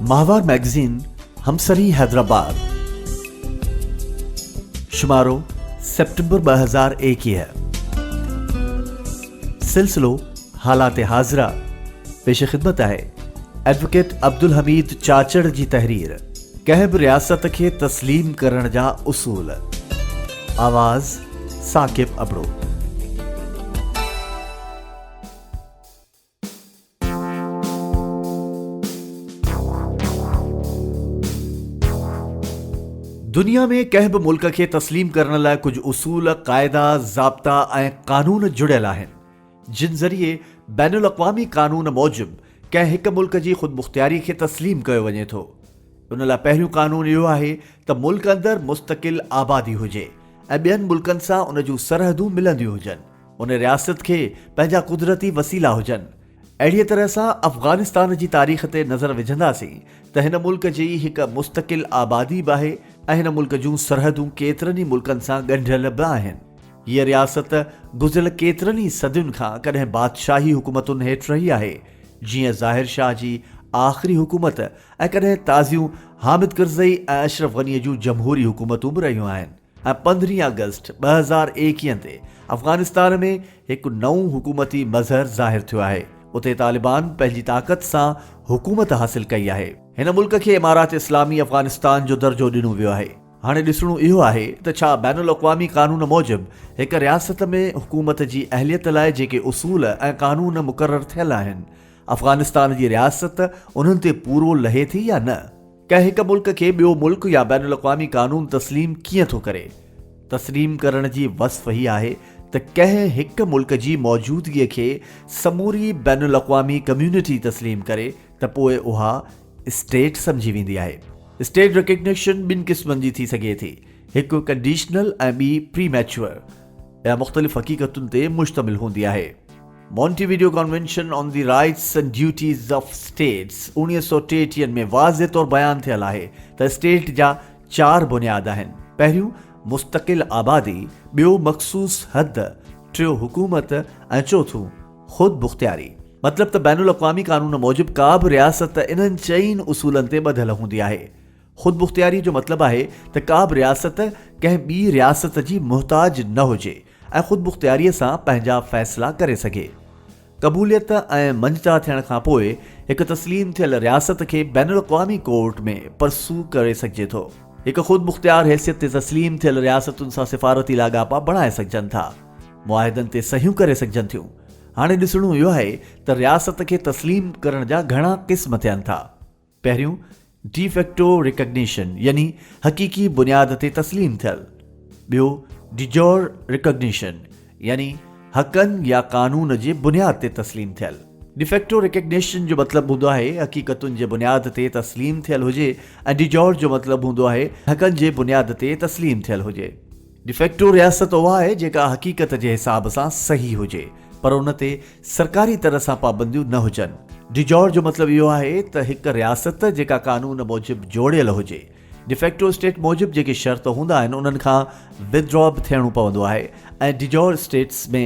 ماهوار مئگزين همسري حيدرآباد شمارو سيپٽمبر 2021 سلسلو حالات حاضره پيش خدمت آهي ايڊووڪيٽ عبدالحميد چاچڙ جي تحرير ڪنهن به رياست کي تسليم ڪرڻ جا اصول آواز ثاقب ابڙو. دنيا ۾ ڪنهن به ملڪ کي تسليم ڪرڻ لاء ڪجهه اصول، قاعدا، ضابطا ۽ قانون جڙيل آهن، جن ذريعي بين الاقوامي قانون موجب ڪنهن هڪ ملڪ جي خودمختياري کي تسليم ڪيو وڃي ٿو. ان لاء پهريون قانون اهو آهي ته ملڪ اندر مستقل آبادي هجي ۽ ٻين ملڪن سان ان جون سرحدون ملنديون هجن. ان رياست کي پنهنجا قدرتي وسيلا هجن. اهڙيء طرح سان افغانستان جي تاريخ تي نظر وجهنداسين ته هن ملڪ جي هڪ مستقل آبادي به آهي ۽ هن ملڪ جون سرحدون ڪيترن ئي ملڪن سان ڳنڍيل به آهن. هيء رياست گذريل ڪيترن ئي صدين کان ڪڏهن بادشاهي حڪومتن هيٺ رهي آهي، جيئن ظاهر شاهه جي آخري حڪومت ۽ ڪڏهن تازيون حامد ڪرزئي ۽ اشرف غنيء جون جمهوري حڪومتون به رهيون آهن. ۽ پندرهين آگسٽ 2021 تي افغانستان ۾ هڪ نئون حڪومتي مظهر ظاهر ٿيو آهي. اتي طالبان پنهنجي طاقت سان حڪومت حاصل ڪئي آهي. هن ملڪ کي امارات اسلامي افغانستان جو درجو ڏنو ويو آهي. هاڻي ڏسڻو اهو آهي ته ڇا بين الاقوامي قانون موجب هڪ رياست ۾ حڪومت جي اهليت لاء جيڪي اصول ۽ قانون مقرر ٿيل آهن، افغانستان جي رياست انهن تي پورو لهي ٿي يا نه؟ ڪنهن هڪ ملڪ کي ٻيو ملڪ يا بين الاقوامي قانون تسليم ڪيئن ٿو ڪري؟ تسليم ڪرڻ جي وصف هي آهي ته ڪنهن هڪ ملڪ جي موجودگيء کي سموري بين الاقوامي ڪميونٽي تسليم ڪري ته پوء اها اسٽيٽ سمجهي ويندي آهي. اسٽيٽ ريڪگنيشن ٻن قسمن جي ٿي سگهي ٿي، هڪ ڪنڊيشنل ۽ ٻي پري ميچوئر. اها مختلف حقيقتن تي مشتمل هوندي آهي. Montevideo convention on the rights and duties of states 1933 ۾ واضح طور بيان ٿيل آهي ته اسٽيٽ جا چار بنياد آهن، پهريون مستقل آبادي، ٻيو مخصوص حد، ٽيو حڪومت ۽ چوٿون خود مختياري. مطلب ته بين الاقوامي قانون موجب ڪا به رياست انهن چئن اصولن تي ٻڌل هوندي آهي. خودمختياري جو مطلب آهي ته ڪا به رياست ڪنهن ٻي رياست جي محتاج نه هجي ۽ خودمختياريء سان پنهنجا فيصلا ڪري سگهي. قبوليت ۽ مڃتا ٿيڻ کان پوء هڪ تسليم ٿيل رياست کي بين الاقوامي ڪورٽ ۾ پرسو ڪري سگهجي ٿو. هڪ خودمختيار حيثيت تي تسليم ٿيل رياستن سان سفارتي لاڳاپا بڻائي سگهجن ٿا. معاهدن تي صحيحون ڪري سگهجن ٿيون. هاڻي ڏسڻو اهو آهي ته رياست کي تسليم ڪرڻ جا گهڻا قسم ٿين ٿا. پهريون ڊي فيڪٽو ريڪگنيشن يعني حقيقي بنياد تي تسليم ٿيل، ٻيو ڊي جور ريڪگنيشن يعني حقن يا قانون جي بنياد تي تسليم ٿيل. ڊي فيڪٽو ريڪگنيشن جو مطلب هوندو آهي حقيقتن جي بنياد تي تسليم ٿيل هجي ۽ ڊي جور جو مطلب هوندو آهي حقن جي بنياد تي تسليم ٿيل هجي. ڊيفيڪٽو رياست اها آهي جيڪا حقيقت جي حساب سان صحيح هجي پر ان تي سرڪاري طرح سان پابنديون نه هجن. ڊيجور جو مطلب اهو آهي ته هڪ رياست جيڪا قانون موجب جوڙيل هجي. ڊيفيڪٽو اسٽيٽ موجب جيڪي شرط هوندا آهن انهن کان ودڊرا به ٿيڻو پوندو آهي ۽ ڊيجور اسٽيٽس ۾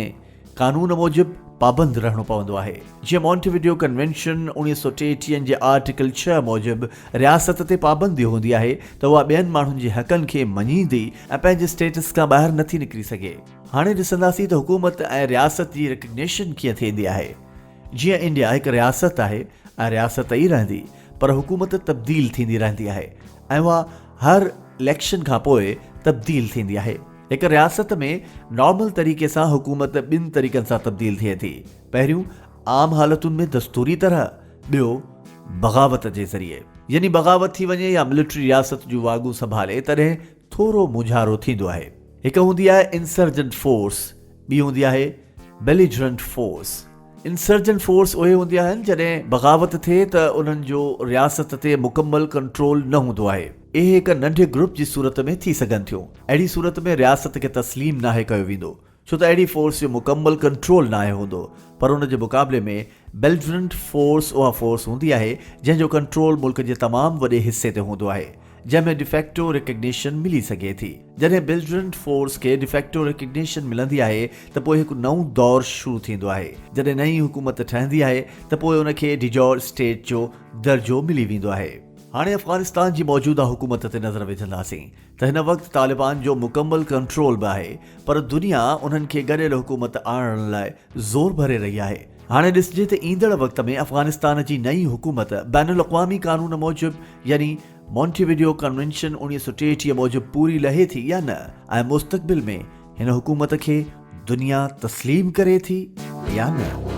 قانون موجب پابند رهڻو پوندو آهي. جيئن مونٽيوڊيو ڪنوينشن 1933 جي آرٽيڪل ڇهه موجب رياست تي پابندي هوندي آهي ته اها ٻين ماڻهن جي حقن کي مڃيندي ۽ پنهنجي اسٽيٽس کان ٻاهر نٿي نڪري سگهي. هاڻي ڏسنداسين ته حڪومت ۽ رياست جي ريڪگنيشن ڪيئن ٿيندي آهي. جيئن انڊيا هڪ رياست آهي ۽ رياست ئي رهندي پر حڪومت تبديل ٿيندي رهندي آهي ۽ اها هر اليڪشن کانپوء تبديل ٿيندي آهي. هڪ رياست ۾ نارمل طريقي سان حڪومت ٻن طريقن سان تبديل ٿئي ٿي. پهريون عام حالتن ۾ دستوري طرح، ٻيو بغاوت جي ذريعي. يعني بغاوت ٿي وڃي يا ملٽري رياست جون واڳون سنڀالي تڏهن ٿورو مونجهارو ٿيندو آهي. هڪ هوندي آهي انسرجنٽ فورس، ٻي هوندي آهي بيليجرنٽ فورس. انسرجنٽ فورس اهي هوندي آهن جڏهن بغاوت ٿئي ته انهن جو رياست تي مڪمل ڪنٽرول نه هوندو آهي. اهي هڪ ننڍي گروپ جي صورت ۾ ٿي سگهن ٿيون. اهڙي صورت ۾ رياست کي تسليم ناهي ڪيو ويندو ڇو ته اهڙي فورس جو مڪمل ڪنٽرول ناهي هوندو پر ان جي مقابلي ۾ بيلجرنٽ فورس اها فورس هوندي آهي جنهن جو ڪنٽرول ملڪ جي تمام وڏي حصي تي هوندو آهي. جنهن ۾ ڊيفيڪٽو ريڪگنيشن ملي سگهي ٿي. جڏهن بلجرنٽ فورس کي ڊيفيڪٽو ريڪگنيشن ملندي آهي ته پوء هڪ نئون دور شروع ٿيندو آهي. جڏهن نئين حڪومت ٺهندي آهي ته پوء ان کي ڊيجور اسٽيٽ جو درجو ملي ويندو آهي. هاڻي افغانستان جي موجوده حڪومت تي نظر وجهنداسين ته هن وقت طالبان جو مڪمل ڪنٽرول به آهي پر دنيا انهن کي گڏيل حڪومت آڻڻ لاء زور ڀري رهي آهي. هاڻي ڏسجي ته ايندڙ وقت ۾ افغانستان جي نئين حڪومت بين الاقوامي قانون موجب يعني مونٽي وڊيو ڪنوينشن 1933 موجب پوري لهي ٿي يا نه ۽ مستقبل ۾ هن حڪومت کي دنيا تسليم ڪري ٿي يا نه.